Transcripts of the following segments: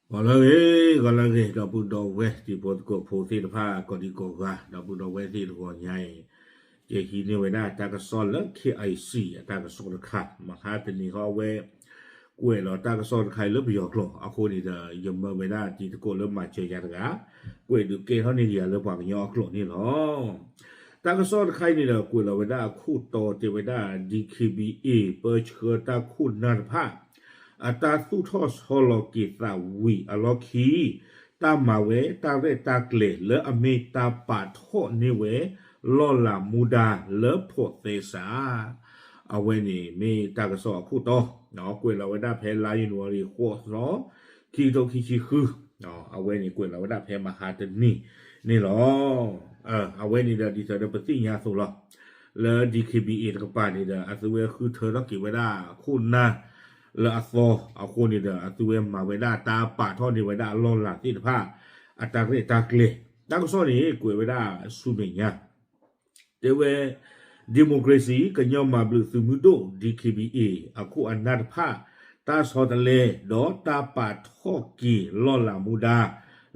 ဂီၤလၢအဂ့ၤ, ဂီၤလၢအဂ့ၤ ဒီပုၢ်ဒီဝဲၢ်တံၤဖိသကိးဖိသ့ၣ်တဖၣ် ကိးဒံကိးဂၤ ဒီပုၢ်ဒီဝဲၢ်သ့ၣ်တဂီၤညါအံၤ ယဟံးန့ၢ်ဝဲဒၣ်တၢ်ကစီၣ်လၢ KIC အတၢ်ကစီၣ်တခါ မဟါတနံၤဟီဝဲ ကွဲးလီၤတၢ်ကစီၣ်တခါအံၤလၢပယီၤကျိာ်အဃိန့ၣ်ဒီး ယမၢဝဲဒၣ်တံၤသကိးလၢမၤစၢၤယၤတဂၤ ကွဲးဒုးကဲထီၣ်န့ၢ်က့ၤယၤလၢပှၤကညီအကျိာ်န့ၣ်လီၤ. တၢ်ကစီၣ်တခါအံၤန့ၣ်ဒီး ကွဲးလီၤဝဲဒၣ်အခိၣ်တီတဲဝဲဒၣ် DKBA ပၢဆှၢတၢ်ခိၣ်နၢ်တဖၣ် အတၢ်သူၣ်ထီၣ်ဆီလီၤက့ၤသးဝံၤအလီၢ်ခံ တၢ်မၤဝဲတၢ်ရဲၣ်တၢ်ကျဲၤလၢအမ့ၢ်တၢ်ပာ်ထီၣ်န့ၢ်ဝဲ လီၢ်လၤမူဒါလၢဖိးသဲစး အဝဲန့ၣ်မ့ၢ်တၢ်ကစီၣ်အခိၣ်တီ ကွဲးလီၤဝဲဒၣ်ဖဲလါယနူၤအါရံၤ ဃိးသီ ခံကထိခံဆံဃု အဝဲန့ၣ်ကွဲးလီၤဝဲဒၣ်ဖဲမဟါတနံၤန့ၣ်လီၤ. အဝဲန့ၣ်ဒီးဒ်သိးဒီးပသ့ၣ်ညါအသိးလီၤ. လၢ DKBA တကပၤန့ၣ်ဒီး အသုဝဲဃုထၢထီၣ်က့ၤဝဲဒၣ်ခိၣ်နၢ်လၢအသီအဃိန့ၣ်ဒီး အသုဝဲမၤဝဲဒၣ်တၢ်ပာ်ထီၣ်န့ၢ်ဝဲဒၣ်အလီၢ်လၤသ့ၣ်တဖၣ် အတၢ်ရဲၣ်တၢ်ကျဲၤ တၢ်ကစီၣ်န့ၣ် ကွဲးဝဲဒၣ်ဆူမဲာ်ညါ တဲဝဲ Democracy ကညီမၤဘျုးသုးမုၢ်ဒိၣ် DKBA အခိၣ်အနၢ်တဖၣ် တၢ်ဆီတလဲ ဒီးတၢ်ပာ်ထီၣ်က့ၤလီၢ်လၤမူဒါ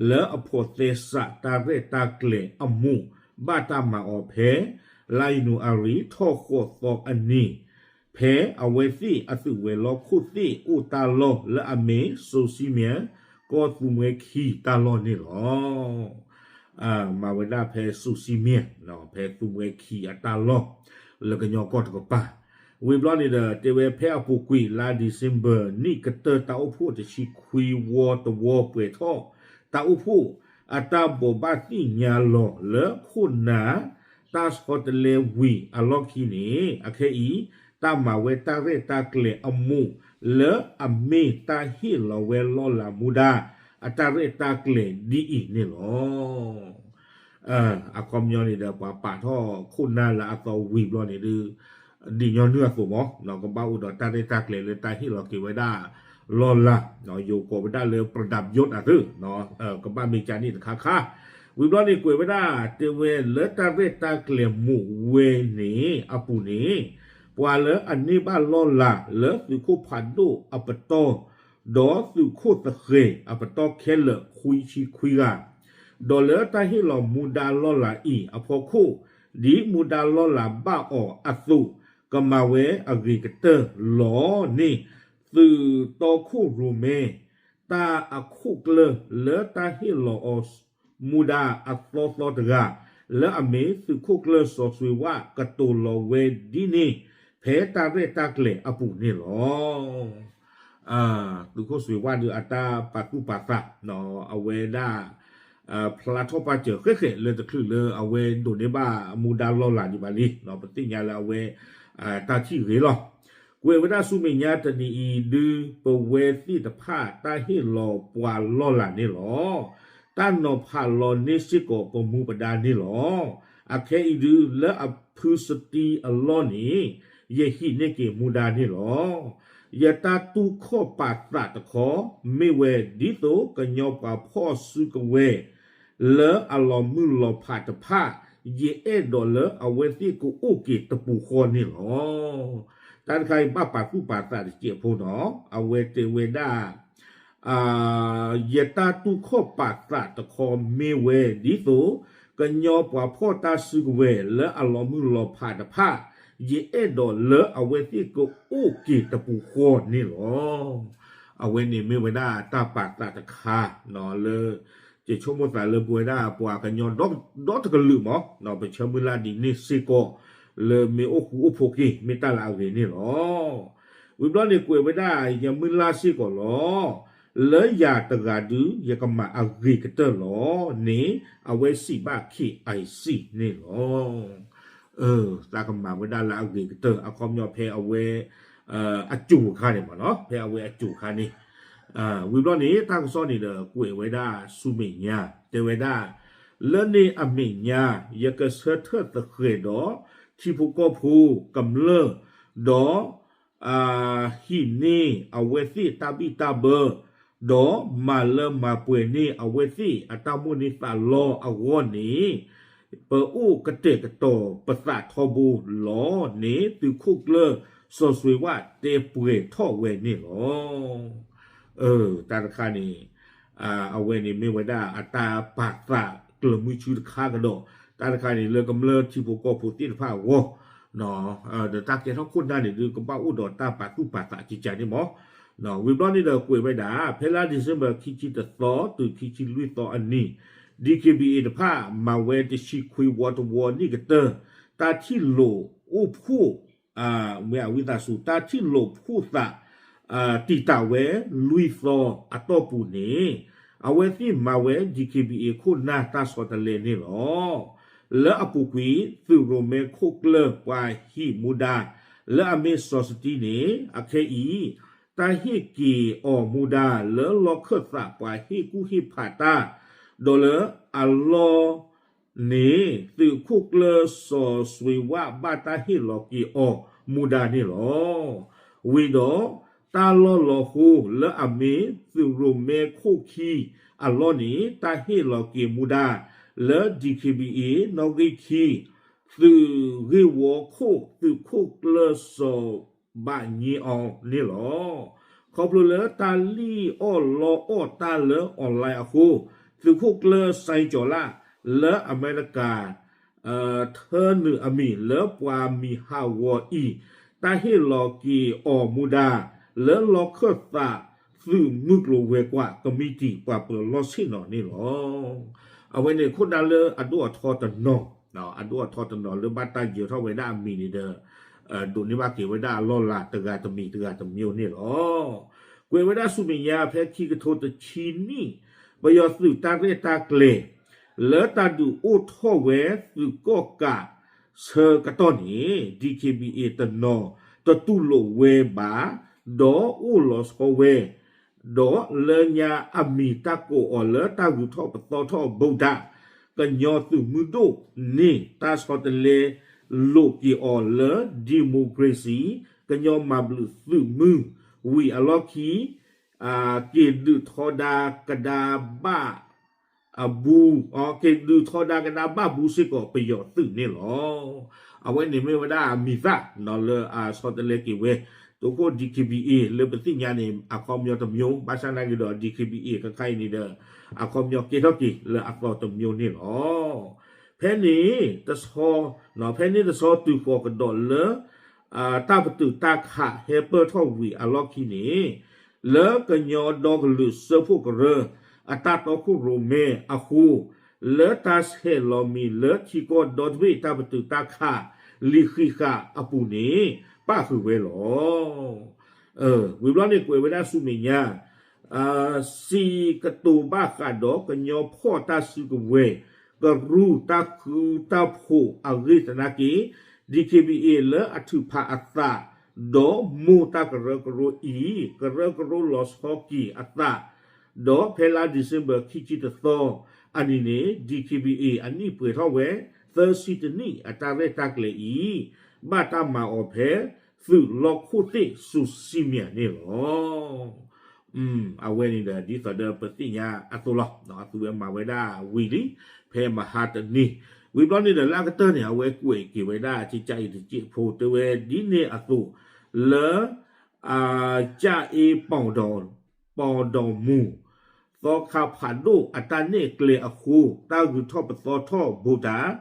လၢအဖိးသဲစးတၢ်ရဲၣ်တၢ်ကျဲၤအမူး ဘၣ်တၢ်မၤအီၤဖဲ လါယနူၤအါရံၤ ထီၣ်ဃိးသီအနံၤ ဖဲအဝဲသ့ၣ်အသုးဝဲၤလီၢ်ခိၣ်သ့ၣ်အိၣ်တၢ်လီၢ်လၢအမ့ၢ် စိၤစံမၠဲၣ် ကီၢ်သူမှဲခံတၢ်လီၢ်န့ၣ်လီၤ. မၤဝဲဒၣ်ဖဲစိၤစံမၠဲၣ် ဖဲသူမှဲခံအတၢ်လီၢ် လၢကညီကီၢ်တကပၤ ဝံၤဘျီန့ၣ်ဒီး တဲဝဲဖဲအပူၤကွံာ်လါ December နံၣ်ကတၢၢ်တၢ်အိၣ်ဖှိၣ်တဆံခွံဝီတဝီပှဲၤထီၣ် တၢ်အိၣ်ဖှိၣ် အတၢ်ဘိးဘၣ်သ့ၣ်ညါလီၤလၢခိၣ်နၢ် တၢ်ဆီတလဲဝံၤအလီၢ်ခံန့ၣ် အခဲအံၤ တၢ်မၤဝဲတၢ်ရဲၣ်တၢ်ကျဲၤအမူး လၢအမ့ၢ်တၢ်ဟ့ၣ်လီၤဝဲလီၢ်လၤမူဒါ အတၢ်ရဲၣ်တၢ်ကျဲၤဒ်အံၤန့ၣ်လီၤ. အခီပညီန့ၣ်ဒီး ပှၤပာ်ထီၣ်ခိၣ်နၢ်လၢအသီဝံၤဘျီန့ၣ်ဒုး ဒ်ညီနုၢ်အသိးမး ကဘၣ်အိၣ်ဒီးတၢ်ရဲၣ်တၢ်ကျဲၤလၢတၢ်ဟ့ၣ်လီၤက့ၤဝဲဒၣ်လီၢ်လၤ ယိၤကိးဝဲဒၣ်လၢ ပရဒၢးယိး အသု ကဘၣ်မ့ၢ်ကန့ၣ်တခါခါ ဝံၤဘျီန့ၣ်ကွဲးဝဲဒၣ် တဲဝဲလၢတၢ်ရဲၣ်တၢ်ကျဲၤမူးဝဲန့ၣ်အပူၤန့ၣ် ပှၤလၢအန့ၢ်ဘၣ်လီၢ်လၤလၢသုးခိၣ်ဖးဒိၣ်အပတီၢ် ဒီးသုးခိၣ်သဃဲၤအပတီၢ်ခဲလၢာ်ခွံဆံခွံဂၤ ဒီးလၢတၢ်ဟ့ၣ်လီၤမူဒါလီၢ်လၤအံၤအဖီခိၣ် ဒ်မူဒါလီၢ်လၤဘၣ်အီၤအသိး ကမၤဝဲအဂ့ၤကတၢၢ်လီၤန့ၣ် သုးတီခိၣ်ရိၣ်မဲ တၢ်အခိၣ်ကျၢၢ်လၢတၢ်ဟ့ၣ်လီၤအီၤမူဒါအသီသီတဂၤ လၢအမ့ၢ်သုးခိၣ်ကျၢၢ်စီၤစွ့ၤဝၣ်ကတိၤလီၤဝဲဒ်န့ၣ် ဖဲတၢ်ရဲၣ်တၢ်ကျဲၤအပူၤန့ၣ်လီၤ. သုးခိၣ်စွ့ၤဝၣ်ဒုးအတၢ်ပာ်သူၣ်ပာ်သး အဝဲဒၣ် ဖျါထီၣ်ပာ်စၢၤဃဲးဃဲးလၢတချုးလၢအဝဲဒိးန့ၢ်ဘၣ်မူဒါလီၢ်လၤဒံးဘၣ်လံ ပသ့ၣ်ညါလၢအဝဲ တၢ်ထံၣ်ဂ့ၤလီၤ. ကွဲးဝဲဒၣ်ဆူမဲာ်ညါတနံၤအံၤဒုး ပဝဲသ့ၣ်တဖၣ်တၢ်ဟ့ၣ်လီၤပှၤလီၢ်လၤန့ၣ်လီၤ. တၢ်နီၤဖးလီၤန့ၢ်စ့ၢ်ကီးပမူပဒါန့ၣ်လီၤ. အခဲအံၤဒုးလၢအဖုစတံအလီၢ်န့ၣ် ယဟံးန့ၢ်က့ၤမူဒါန့ၣ်လီၤ. ယတၢ်တူၢ်ခီၣ်ပာ်သးတခီ မ့ၢ်ဝဲဒ်သိးကညီပှၤဖီၣ်စုကဝဲၤ လၢအလီၤမုၢ်လီၤဖးတဖၣ် ယအဲၣ်ဒိးလၢအဝဲသ့ၣ်ကအိၣ်က့ၤတပူၤဃီန့ၣ်လီၤ. တၢ်တခါအံၤဘၣ်ပာ်သူၣ်ပာ်သးတစဲးဖိနီၤ အဝဲတဲဝဲဒၣ် ယတၢ်တူၢ်ခီၣ်ပာ်သးတခီမ့ၢ်ဝဲဒ်သိး ကညီပှၤဖီၣ်တၢ်စုကဝဲၤလၢအလီၤမုၢ်လီၤဖးတဖၣ် ယအဲၣ်ဒိးလၢအဝဲသ့ၣ်ကအိၣ်က့ၤတပူၤဃီန့ၣ်လီၤ. အဝဲန့ၣ်မ့ၢ်ဝဲဒၣ်တၢ်ပာ်သးတခါ လၢ ယဆိကမိၣ်သးလၢပဝဲဒၣ်ပှၤကညီဒီတကလုာ်မး ပဆၢမုၢ်လၢ်ဒ်န့ၣ်စ့ၢ်ကီး လၢမ့ၢ်အိၣ်ဃူအိၣ်ဖိးက့ၤ မ့ၢ်တၢ်လၢအဂ့ၤန့ၣ်လီၤ. ဝံၤဘျီန့ၣ်ကွဲးဝဲဒၣ် ယမုၢ်လၢ်စ့ၢ်ကီးလီၤ. လၢယၤတဂၤဒုး ယကမၤအဂ့ၤကတၢၢ်လီၤန့ၣ် အဝဲစံးဘၣ် KIC န့ၣ်လီၤ. တၢ်ကမၤဝဲဒၣ်လၢအဂ့ၤကတၢၢ် အခီပညီဖဲအဝဲ အစိၤအခါန့ၣ်မးနီၤ ဖဲအဝဲအစိၤအခါန့ၣ် ဝံၤဘျီန့ၣ် တၢ်ကစီၣ်န့ၣ်ဒီးကွဲးဝဲဒၣ်ဆူမဲာ်ညါ တဲဝဲဒၣ် လၢန့ၣ်အမဲာ်ညါ ယကဆၢထၢၣ်သဃဲးဒီး ထံဖိကီၢ်ဖိကမျၢၢ် ဒီး ဟံးန့ၢ်အဝဲသ့ၣ်တၢ်ဘံၣ်တၢ်ဘၢ ဒီးမၤလၢမၤပှဲၤန့ၢ်အဝဲသ့ၣ်အတၢ်မိၣ်န့ၢ်သးလီအဂီၢ်န့ၣ် ပအိၣ်ကတဲာ်ကတီၤပသးထီဘိလီၤန့ၣ် သုးခိၣ်ကျၢၢ်စီၤစွ့ၤဝၣ်တဲပှဲၤထီၣ်ဝဲန့ၣ်လီၤ. တၢ်တခါန့ၣ် အဝဲန့ၣ်မ့ၢ်ဝဲဒၣ်အတၢ်ပာ်သးကျၢၤမုဆူတခါကဒီး, တၢ်တခါန့ၣ်လၢကမျၢၢ်ထံဖိကီၢ်ဖိသ့ၣ်တဖၣ်အဂီၢ်, ဒီးတၢ်ကဲထီၣ်ခိၣ်နၢ်န့ၣ်ဒုး ကဘၣ်အိၣ်ဒီးတၢ်ပာ်သူၣ်ပာ်သးကကန့ၣ်မး. ဝံၤဘျီန့ၣ်ဒီးကွဲးဝဲဒၣ် ဖဲလါ December ခံဆံတသီ တုၤခံဆံလွံၢ်သီအနံၤ DKBA တဖၣ် မၤဝဲတဆံခွံဝီတဝီန့ၣ်ကတၢၢ် တၢ်ထံၣ်လိာ်အိၣ်ဖှိၣ် မ့ၢ်အဝံသးစူၤ တၢ်ထံၣ်လိာ်ဖှိၣ်သး တံာ်တာ်ဝဲလွံၢ်သီအတီၢ်ပူၤန့ၣ် အဝဲသ့ၣ်မၤဝဲ DKBA ခိၣ်နၢ်တၢ်ဆီတလဲန့ၣ်လီၤ. လၢအပူၤကွံာ် သုးရိၣ်မဲခိၣ်ကျၢၢ်ပှၤဟံးမူဒါ လၢအမ့ၢ်စီၤစတံန့ၣ် အခဲအံၤ တၢ်ဟ့ၣ်က့ၤအီၤမူဒါလၢလီၢ်ခၢၣ်သးပှၤဟ့ၣ်ကူၣ်ဟ့ၣ်ဖးတၢ်, ဒီးလၢအလီၢ်န့ၣ် သုးခိၣ်ကျၢၢ်စီၤစွ့ၤဝၣ်ဘၣ်တၢ်ဟ့ၣ်လီၤက့ၤအီၤမူဒါန့ၣ်လီၤ. ဝံၤဒီး တၢ်လီၢ်လီၤဟိလၢအမ့ၢ်သုးရိၣ်မဲခိၣ်ခံအလီၢ်န့ၣ် တၢ်ဟ့ၣ်လီၤက့ၤမူဒါလၢ DKBA နီၣ်ဂံၢ်ခံ သုးဂ့ၢ်ဝီခိၣ် သုးခိၣ်ကျၢၢ်စီၤဘၣ်ည့အီၤန့ၣ်လီၤ. ခီဖျိလၢတၢ်လံၣ်အီၣ်လီအီၣ်တၢ်လၢ online အဃိ သုးခိၣ်ကျၢၢ်စဲကၠီၤလၣ် လၢအမဲရကၤ ထၢနုာ်အမံၤလၢပှၤမံၤဟးဂီၤအံၤ တၢ်ဟ့ၣ်လီၤက့ၤအီၤမူဒါ လၢလီၢ်ခၢၣ်သး သုးမုၢ်ကျိၤဝဲၤကွာ်ကမံးတံာ်ပှၤပၢၤလီၢ်ဆ့ၣ်နီၤန့ၣ်လီၤ. အဝဲန့ၣ်ခိၣ်နၢ်လၢအဒိၣ်အထီတနီၤ, အဒိၣ်အထီတနီၤလၢဘၣ်တၢ်ယၢၤထီၣ်ဝဲဒၣ်အမံၤန့ၣ်ဒီး ဒိးန့ၢ်ဘၣ်က့ၤဝဲဒၣ်အလီၢ်လၤတဂၤတမံၤတဂၤတမံၤန့ၣ်လီၤ. ကွဲးဝဲဒၣ်ဆူမဲာ်ညါဖဲခံကထိတဆံနံၣ် ပယီၤသုးတၢ်ရဲၣ်တၢ်ကျဲၤ လၢတၢ်ဒုးအိၣ်ထီၣ်ဝဲသုးကီၣ်ကးဆၢကတီၢ်န့ၣ် DKBA တနီၤတတူၢ်လိာ်ဝဲဘၣ်, ဒီးအိၣ်လီၤဆီဝဲ ဒီးလၢညါအမံၤတၢ်ကိးအီၤလၢတၢ်ဂုၤထီၣ်ပသီထီၣ် ဗုဒ္ဓ ကညီသုးမုၢ်ဒိၣ်န့ၣ် တၢ်ဆီတလဲလိာ်က့ၤအီၤလၢ democracy ကညီမၤဘျုးသုးမုၢ် ဝံၤအလီၢ်ခံ က့ၤဒုးထီဒါကဒါဘၣ်အဘူး, က့ၤဒုးထီဒါကဒါဘၣ်ဘူးစ့ၢ်ကီးပယီၤသုးန့ၣ်လီၤ. အဝဲန့ၣ်မ့ၢ်ဝဲဒၣ်အမံၤသၣ်လၢအဆီတလဲက့ၤဝဲ, သုးခိၣ် DKBA လၢပသ့ၣ်ညါန့ၣ် အခီပညီတမျိုး, ဘၣ်ဆၣ်နာ်က့ဒီး DKBA ခဲခါအံၤန့ၣ်ဒီး အခီပညီကဲထီၣ်က့ၤလၢအသီတမျိုးန့ၣ်လီၤ. ဖဲန့ၣ်တဆီ, ဖဲန့ၣ်တဆီတုၤဃီၤကဒီးလၢ တၢ်ပတုာ်တၢ်ခးဟဲပၢၢ်ထီၣ်ဝံၤအလီၢ်ခံန့ၣ်, လၢကညီဒီကလုာ်စၢဖှိၣ်ကရၢ အတၢ်တီခိၣ်ရိၣ်မဲအဃိ, လၢတၢ်ဆဲးလီၤမံၤလၢထံကီၢ်ဒီတဘ့ၣ်တၢ်ပတုာ်တၢ်ခး လံာ်ဃံးဃာ်အပူၤန့ၣ် ပၣ်ဃုာ်ဝဲလီၤ. ဝံၤဘျီန့ၣ်ကွဲးဝဲဒၣ်ဆူမဲာ်ညါ စံးကတိၤဘၣ်ဃးဒီးကညီဖီၣ်တၢ်စုကဝဲၤ ကရူၢ်တၢ်ဃူတၢ်ဖိးအဂ့ၢ်သနာ်က့ DKBA လၢအထုးဖးအသး ဒီးမိၢ်တၢ်ကရၢကရိအံၤ ကရၢကရိလီၤဆီက့ၤအသး, ဒီးဖဲလါ December ခံဆံတသီအနံၤန့ၣ် DKBA အနံၣ်ပှဲၤထီၣ်ဝဲ သၢဆံတနံၣ်အတၢ်ရဲၣ်တၢ်ကျဲၤအံၤ ဘၣ်တၢ်မၤအီၤဖဲ သုးလီၢ်ခိၣ်သ့ၣ်စူၤစံမံၤန့ၣ်လီၤ. အဝဲန့ၣ်ဒီးဒ်သိးဒီးပသ့ၣ်ညါအသိးလီၤ. အသုဝဲမၤဝဲဒၣ်ဝံၤလံ ဖဲမဟါတနံၤ, ဝံၤဘျီန့ၣ်ဒီးလၢအကတၢၢ်န့ၣ် အဝဲကွဲးက့ၤဝဲဒၣ် ကကအံၤတစဲးဖိ တဲဝဲဒ်န့ၣ်အသိး လၢ ကကအံၤ ပီၣ်ဒီမူၤ သီခါဖးဒိၣ်အတၢ်နဲၣ်ကျဲအဃိ တၢ်ဂုၤထီၣ်ပသီထီၣ်ဘူးတၢ်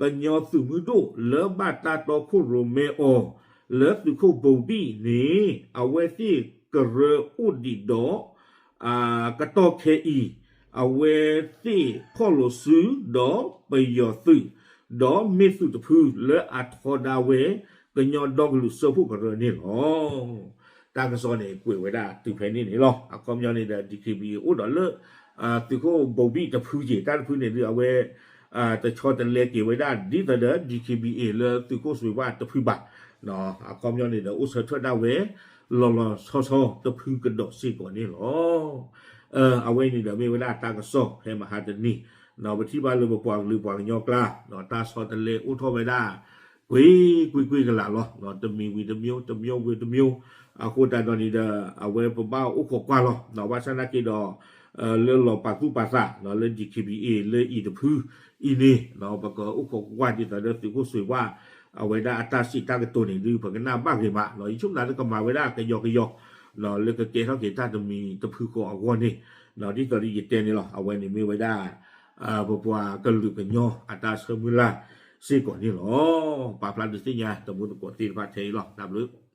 ကညီသုးမုၢ်ဒိၣ်လၢဘၣ်တၢ်တီခိၣ်ရိၣ်မဲအီၤ လၢသုးခိၣ်ဘိၤဘံၣ်န့ၣ် အဝဲသ့ၣ်ကရၢအိၣ်ဒံးဒီး ကတီၢ်ခဲအံၤ အဝဲသ့ၣ်ဖီၣ်လိာ်စုဒီးပယီၤသုး ဒီးမ့ၢ်သုးတဖုလၢအထီဒါဝဲ ကညီဒီကလုာ်စၢဖှိၣ်ကရၢန့ၣ်လီၤ. တၢ်ကစီၣ်န့ၣ်ကွဲးဝဲဒၣ်တုၤဖဲန့ၣ်န့ၣ်လီၤ. အခီပညီန့ၣ်ဒီး DKBA အိၣ်ဒီးလၢ သုးခိၣ်ဘိၤဘံၣ်တဖုက့ၤ တၢ်တဖုန့ၣ်ဒုး အဝဲ တဆီတလဲက့ၤဝဲဒၣ်ဒ်သိးဒီး DKBA လၢသုးခိၣ်စွ့ၤဝၣ်တဖုဘၣ်. အခီပညီန့ၣ်ဒီး အိၣ်ဆၢထၢၣ်ဒၣ်ဝဲ လီၤလီၤဆီဆီတဖုကဒီးစ့ၢ်ကီးန့ၣ်လီၤ. အဝဲန့ၣ်ဒီးမ့ၢ်ဝဲဒၣ်တၢ်ကစီၣ်ဖဲမဟါတနံၤ, ပထံၣ်ဘၣ်လၢပပှၤကလုာ်ပှၤကညီကျါ တၢ်ဆီတလဲအိၣ်ထီၣ်ဝဲဒၣ် ကွ့ၢ်ကွ့ၢ်ကွ့ၢ်ကလာ်လီၤ. တမံၤဝံၤတမျိုး တမျိုးဝံၤတမျိုး, အဃိသတးဒီးန့ၣ်ဒီး အဝဲပဘၣ်အိၣ်ခိးကွၢ်လီၤ. ဘၣ်ဆၣ်သနာ်က့ဒီး လၢလီၤပာ်သူၣ်ပာ်သး လၢ DKBA လၢအံၤတဖုအံၤန့ၣ် ပကအိၣ်ခိးကွၢ်ဒ်သိးဒီးသုးခိၣ်စွ့ၤဝၣ် အဝဲဒၣ်အတၢ်စံးတၢ်ကတိၤန့ၣ်ဒုး ပကနၣ်ဘၣ်ဂ့ၤမးလီၤ. ယဆိကမိၣ်လၢကမၤဝဲဒၣ်ကယီကယီ လၢကကဲထီၣ်က့ၤတၢ်တမံၤတဖုဃီအဂီၢ်န့ၣ်, ဒ်သိးဒီးယတဲန့ၣ်လီၤ, အဝဲန့ၣ်မ့ၢ်ဝဲဒၣ် ပပှၤကလုာ်ကညီအတၢ်ဆၢမုၢ်လၢ်စ့ၢ်ကီးန့ၣ်လီၤ. ပာ်ဖျါဒုးသ့ၣ်ညါတံၤသကိးသ့ၣ်တဖၣ်ထဲအံၤလီၤ. တၢ်ဘျုး